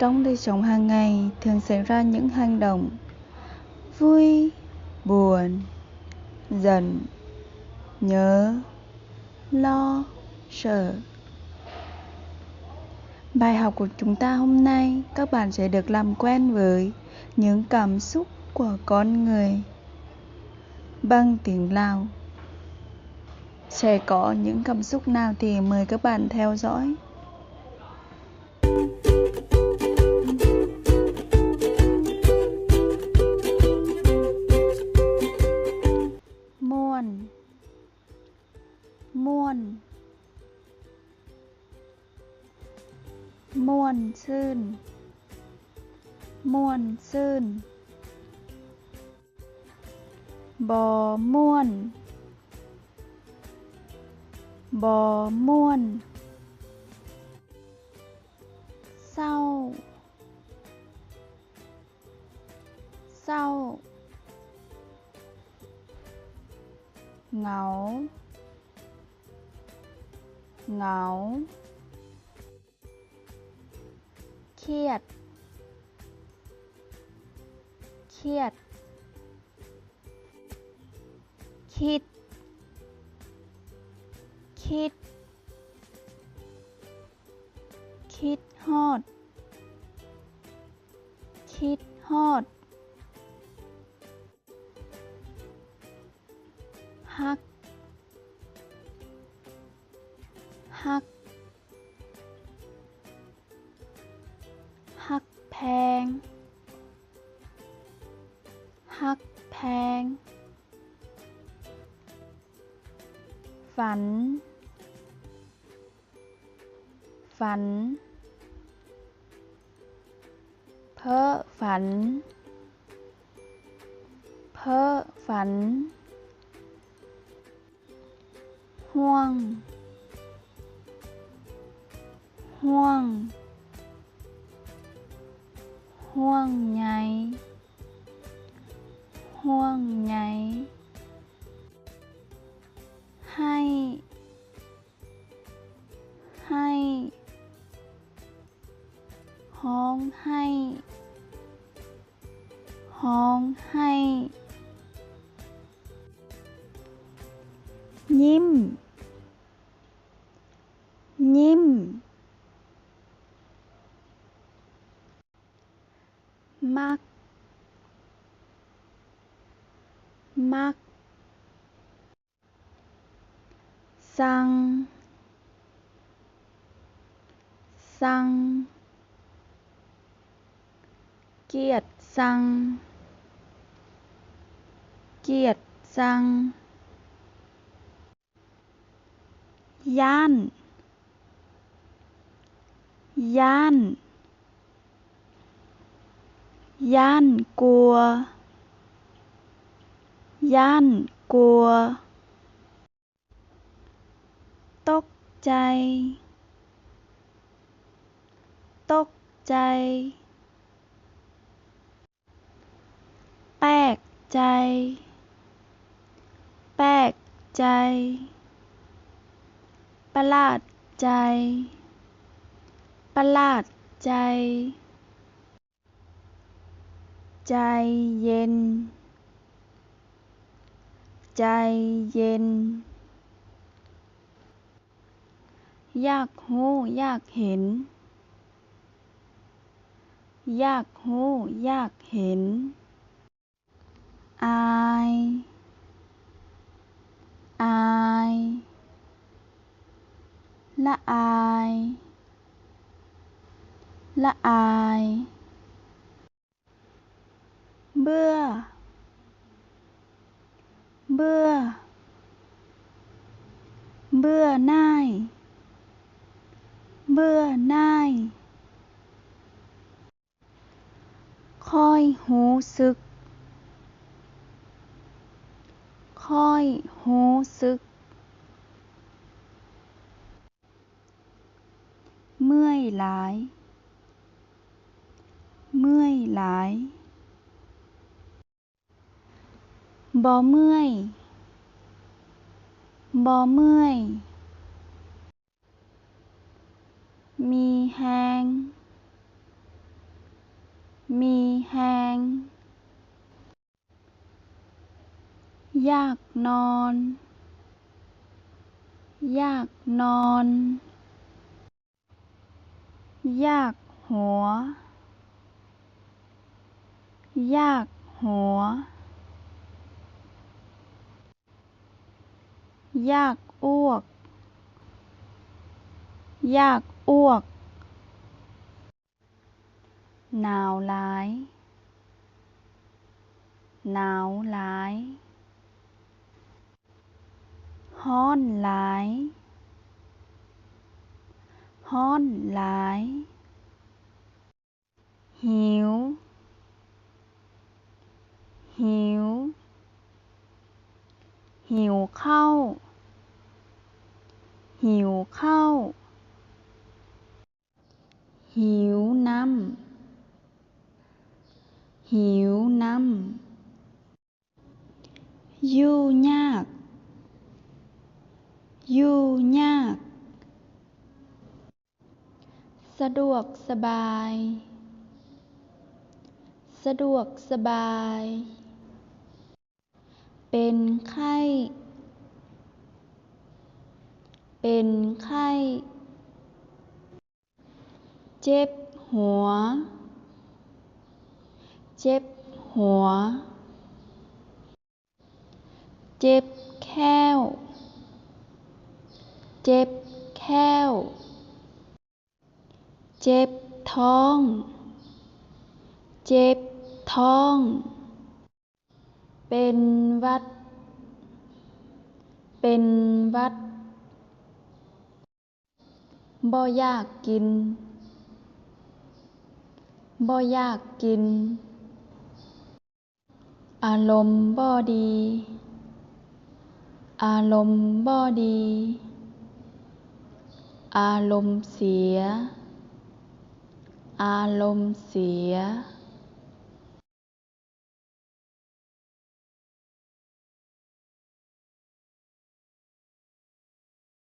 Trong đời sống hàng ngày thường xảy ra những hành động vui, buồn, giận, nhớ, lo, sợ. Bài học của chúng ta hôm nay, các bạn sẽ được làm quen với những cảm xúc của con người bằng tiếng Lào. Sẽ có những cảm xúc nào thì mời các bạn theo dõi. Muôn. Muôn. Muôn sưn. Muôn sưn. Bo muôn. Bo muôn. Sâu. Sâu. Ngầu. Ngầu. Khiet. Khiet. Khịt. Khịt. Khịt hót. Khịt hót. Hắc. Hắc. Hắc pheng. Hắc pheng. Phắn. Phắn. Phớ phắn. Phớ phắn. Huông. Huông. Huông nhảy. Huông nhảy. Hay. Hay. Hóng hay. Hóng hay. Nhím. Nhím. Mắc. Mắc. Săng. Săng. Kiệt săng. Kiệt săng. Yan. Yan. Yan kua. Yan kua. Tốc chay. Tốc chay. ແປກໃຈ. ແປກໃຈ. ປະຫຼາດໃຈ. ປະຫຼາດໃຈ. ໃຈເຢັນ. ໃຈເຢັນ. ຢາກຮູ້ຢາກເຫັນ. ຢາກຮູ້ຢາກເຫັນ. ອາຍ. ອາຍ. ລະອາຍ. ລະອາຍ. ເບື່ອ. ເບື່ອ. ເບື່ອໜ່າຍ. ເບື່ອໜ່າຍ. ຂ້ອຍຮູ້ສຶກ. ຂ້ອຍຮູ້ສຶກ. ເມື່ອຍຫຼາຍ. ເມື່ອຍຫຼາຍ. ບໍ່ເມື່ອຍ. ບໍ່ເມື່ອຍ. ມີແຮງ. ຢາກນອນ ຢາກນອນ ຢາກຫົວ ຢາກຫົວ ຢາກອວກ ຢາກອວກ ໜາວຫຼາຍ ໜາວຫຼາຍ ຮ້ອນຫຼາຍ ຮ້ອນຫຼາຍ ຫິວ ຫິວ ຫິວເຂົ້າ ຫິວເຂົ້າ ຫິວນ້ຳ ຫິວນ້ຳ ຢູ່ຍາກ ຢູ່ຍາກ ສະດວກສະບາຍ ສະດວກສະບາຍ ເປັນໄຂ້ ເປັນໄຂ້ ເຈັບຫົວ ເຈັບຫົວ ເຈັບແຂ້ວ ເຈັບແຂ້ວ ເຈັບທ້ອງ ເຈັບທ້ອງ ເປັນຫວັດ ເປັນຫວັດ ບໍ່ຢາກກິນ ບໍ່ຢາກກິນ ອາລົມບໍ່ດີ ອາລົມບໍ່ດີ ອາລົມເສຍ ອາລົມເສຍ